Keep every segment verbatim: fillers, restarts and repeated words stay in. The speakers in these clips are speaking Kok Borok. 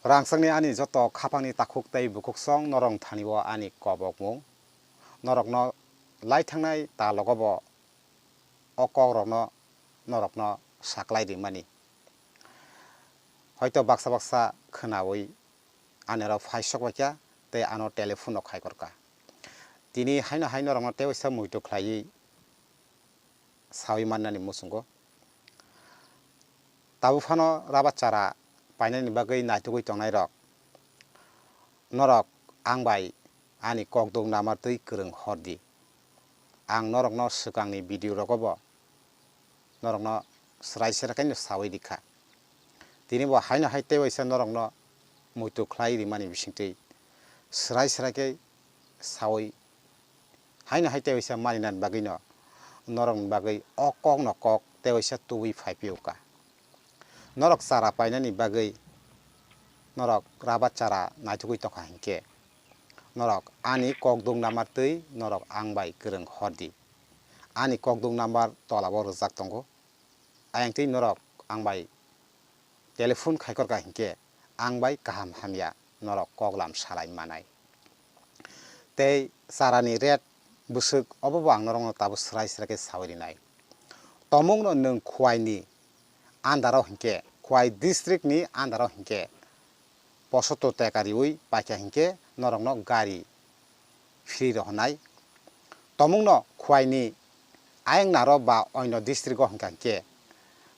Rangchakni ani joto khapangni takhuk tei bukhuksong norok thani o ani kobokmung. Norokno lai thangnai ta logobo o kokrokno norokno saklai rimani. Hoito baksa baksa khwnaui ani oro phai sok baikha tei ano telephone rok khai korkha. Tini haino hai norokno tei waisa muitu khlaiwi saui mannani muchungo. Tabuk phano rabar chara painani bagwi naitugwi tongnairok, norok ang bai ani kokduk namar twi kwrwng hor di. Ang norokno swkangni video rogobo norokno swrai swrai khe saui rikha. Tini bo haino hai tei waisa norokno muitu khlai rimani bisingtwi swrai swrai khe saui haino hai tei waisa maninani bagwino norokni bagwi o kokno kok tei waisa tubui phai phiyokha. Norok chara painani bagwi norok rabar chara naitugwi tongkha hinkhe norok ani kokduk namar twi norok ang bai kwrwng hor di. Ani kokduk namar tolabo rwjak tongo. Ayang twi norok ang bai telephone khai korkha hinkhe ang bai kaham hamya norok koklam salai manai. Tei charani rate bwswk obobo ang norokno tabuk swrai swrai khe saui rinai. Tomungno nwng Khwaini under o hinkhe, Khwai district ni under o hinkhe posoto teka riui paikha hinkhe norokno gari free rohornai. Tomungno Khwaini ayang naro ba oino district o hwnkha hinkhe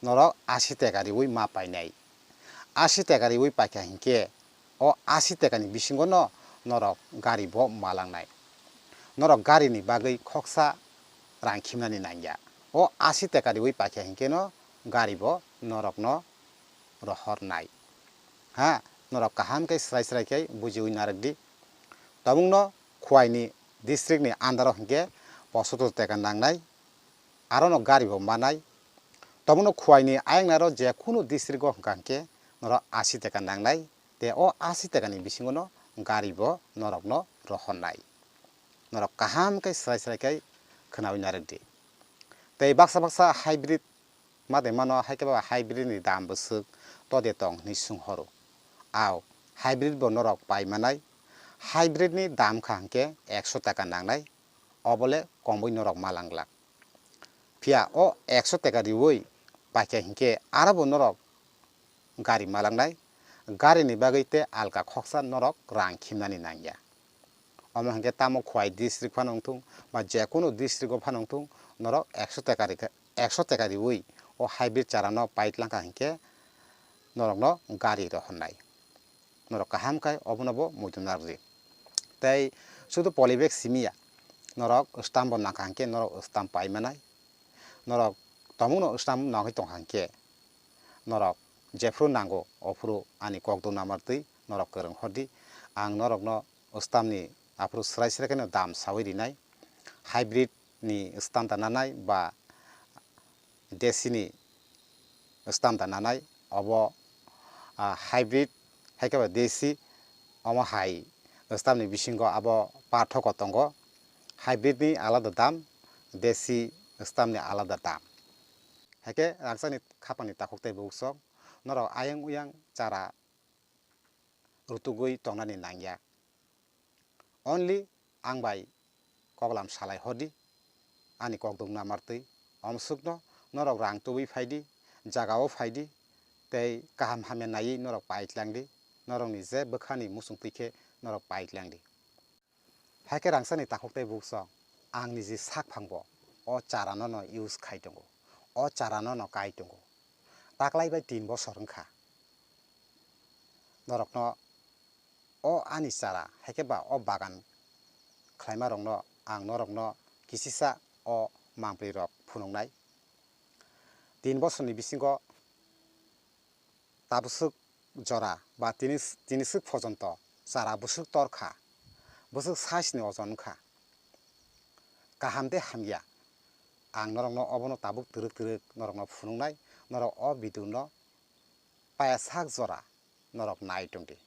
norok asi teka riui ma painai. Asi teka riui paikha hinkhe o asi tekani bisingo no norok gari bo ma langnai. Norok gari ni bagwi khoksa rang khimnani nangya. O asi teka riui paikha hinkhe no gari bo norokno rohornai. Ha, norok kaham khe swrai swrai khe bujiui narwk di. Tabukno Khwaini district ni under o hinkhe posoto teka nangnai, aro no gari bo manai. Tabukno Khwaini ayang naro je kunu district o hwnkha hinkhe norok asi teka nangnai, tei o asi teka ni bisingo no gari bo norokno rohornai. Norok kaham khe swrai swrai khe khwnaui narwk di. Tei baksa baksa hybrid ma de mano, hai khe ba hybrid ni dam bwswk to de tong hinwi sung horo. Ao, hybrid bo norok pai manai. Hybrid ni dam kha hinkhe ekso taka nangnai, obole komwi norok ma lang glak. Phiya o ekso taka riui paikha hinkhe aro bo norok gari ma langnai, gari ni bagwi tei alka khoksa norok rang khimnani nangya. Omo hinkhe tamo Khwai district phano wngthung ba jekunu district o phano wngthung, norok ekso teka rikha, ekso teka riui o hybrid chara no pai tlang kha hinkhe norokno gari rohornai. Norok kaham khe obono bo muitu narwk di. Tei sudu polybag simi ya, norok stamp bo nangkha hinkhe norok stamp pai manai. Norok tomungno stamp nangwi tongkha hinkhe norok jephuru nango ophuru ani kokduk namar twi norok kwrwng hor di. Ang norokno stamp ni aphuru swrai swrai kheno dam saui rinai. Hybrid ni stamp da nanai ba desi ni stamp da nanai, obo, ah, hybrid hai khe ba desi, omo hai stamp ni bisingo abo pathoko tongo, hybrid ni alada dam, desi stamp ni alada dam. Hai khe rangchakni khapangni takhuk tei bukhuk sok norok ayang uyang chara rutugwi tongnani nangya. Only ang bai koklam salai hor di, ani kokduk namar twi. Omswkno norok rang tubui phai di, jaga o phai di, tei kaham hamya naiwi norok pai tlang di, norokni je bwkhani muchung twi khe norok pai tlang di. Hai khe rangchakni takhuk tei bukhuk sok, ang niji sak phang bo o chara no no use khai tongo, o chara no no kai tongo. Taklai bai tin bosor wngkha norokno o ani chara, hai khe ba o bagan khlaima rokno ang norokno kisisa o mangpli rok phunuknai. Tin bosorni bisingo tabwswk jora ba tini, tini swk pojonto chara bwswk tor kha, bwswk size ni ojon wngkha. Kaham de hamya, ang norokno obono tabuk twrwk twrwk norokno phunuknai, norok o video no paya sak jora norok nai tong di.